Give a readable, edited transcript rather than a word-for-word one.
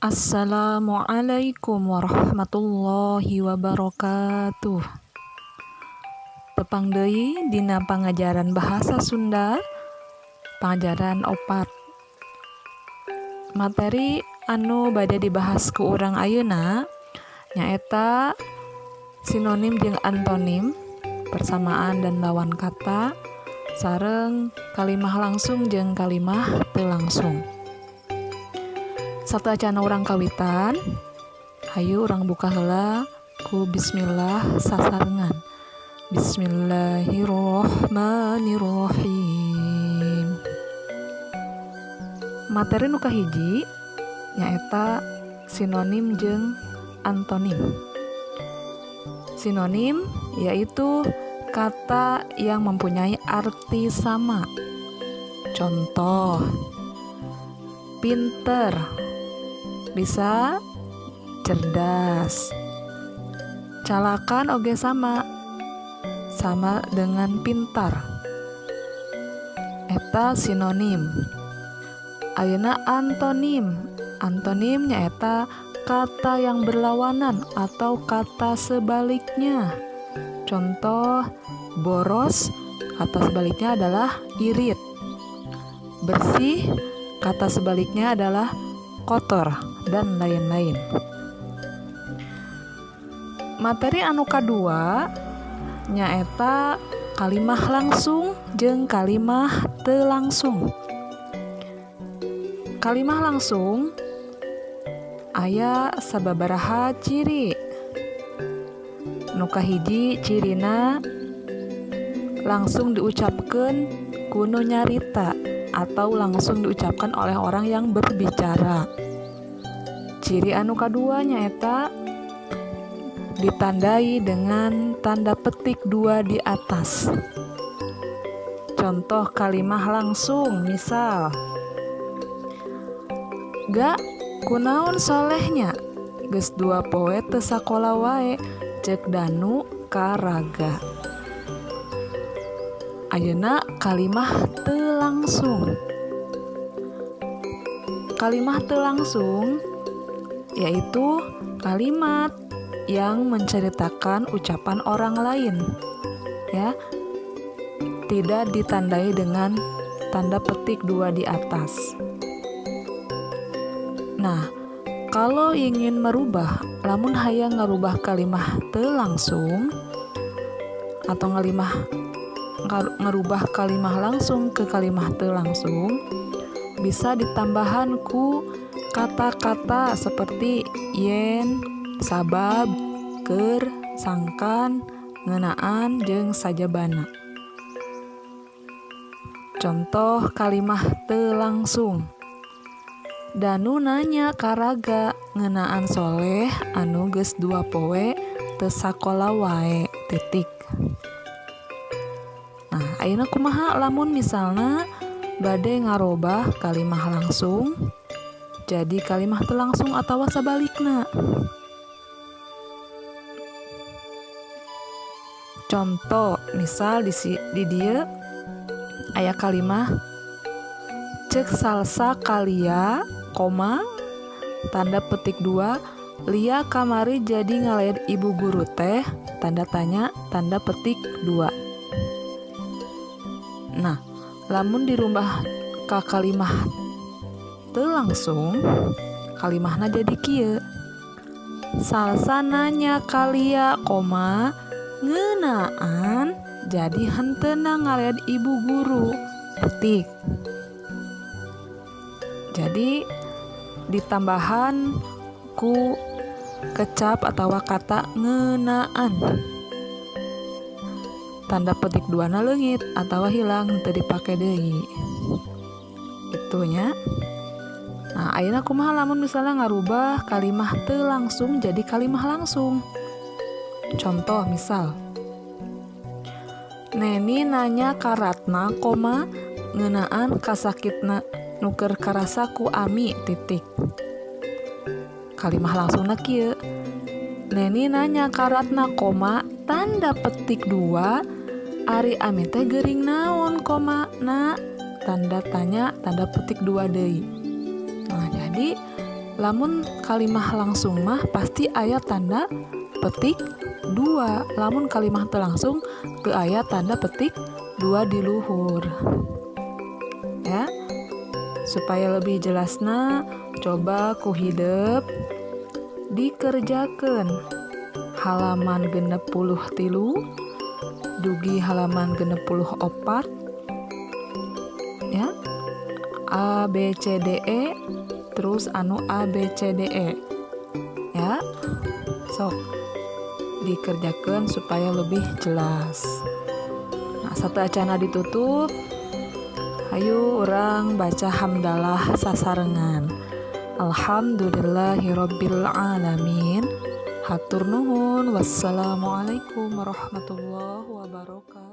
Assalamualaikum warahmatullahi wabarakatuh. Tepang deui dina pangajaran bahasa Sunda, pangajaran 4. Materi anu bade dibahas ku urang ayeuna nyaeta sinonim jeung antonim, persamaan dan lawan kata, sareng kalimah langsung jeung kalimah teu langsung. Sateuacanna urang kawitan, hayu urang buka heula ku bismillah sasarengan. Bismillahirrohmanirrohim. Materi nu kahiji nyaeta sinonim jeung antonim. Sinonim yaitu kata yang mempunyai arti sama. Contoh, pinter bisa cerdas. Calakan oge sama, sama dengan pintar. Eta sinonim. Ayeuna antonim. Antonim nyaeta kata yang berlawanan atau kata sebaliknya. Contoh, boros, kata sebaliknya adalah irit. Bersih, kata sebaliknya adalah kotor, dan lain-lain. Materi anu kadua nyaeta kalimah langsung jeung kalimah teu langsung. Kalimah langsung aya sababaraha ciri. Nu kahiji, cirina langsung diucapkeun ku nu nyarita atau langsung diucapkan oleh orang yang berbicara. Ciri anu kadua nyaeta ditandai dengan tanda petik dua di atas. Contoh kalimah langsung, misal, "Ga, kunaon Solehnya geus 2 poe teu sakola wae?" cek Danu ka Raga. Ayeuna kalimah teu langsung. Kalimah teu langsung yaitu kalimat yang menceritakan ucapan orang lain, ya, tidak ditandai dengan tanda petik dua di atas. Nah, kalau ingin merubah, lamun hayang ngarubah kalimah teu langsung atau ngarubah kalimah langsung ke kalimah teu langsung, bisa ditambahan ku kata-kata seperti yen, sabab, keur, sangkan, ngeunaan, jeung sajabana. Contoh kalimah teu langsung. Danu nanya ka Raga ngeunaan Soleh anu geus 2 poe teu sakola wae titik. Nah, ayeuna kumaha lamun misalna bade ngarobah kalimah langsung jadi kalimah teu langsung atawa sabalikna? Contoh, misal di dieu aya kalimah cek Salsa ka Lia koma tanda petik dua, "Lia kamari jadi ngalead ibu guru teh?" tanda tanya tanda petik dua. Nah, lamun dirubah ka kalimah teu langsung, kalimahna jadi kieu: Salsa nanya ka Lia koma ngeunaan jadi henteuna ngalead ibu guru titik. Jadi ditambahan ku kecap atau kata ngeunaan, tanda petik dua na leungit atau hilang, teu dipake deui kitu nya. Nah, ayeuna kumaha lamun misalnya ngarubah kalimah teu langsung jadi kalimah langsung? Contoh, misal, Neni nanya ka Ratna koma ngeunaan kasakitna nu keur karasa ku Ami titik. Kalimah langsungna kieu: Neni nanya ka Ratna koma tanda petik dua, "Ari Ami teh gering naon koma na?" tanda tanya tanda petik dua deui. Nah, jadi Lamun kalimah langsung mah pasti aya tanda petik dua. Lamun kalimah teu langsung, teu aya tanda petik dua di luhur, ya. Supaya lebih jelasna, coba ku hidep dikerjakan halaman 63 dugi halaman 64, ya. A B C D E, terus anu A B C D E, ya. Sok dikerjakan supaya lebih jelas. Nah, sateuacana ditutup, ayo urang baca hamdalah sasarengan. Alhamdulillahirabbil alamin. Hatur nuhun. Wassalamualaikum warahmatullahi wabarakatuh.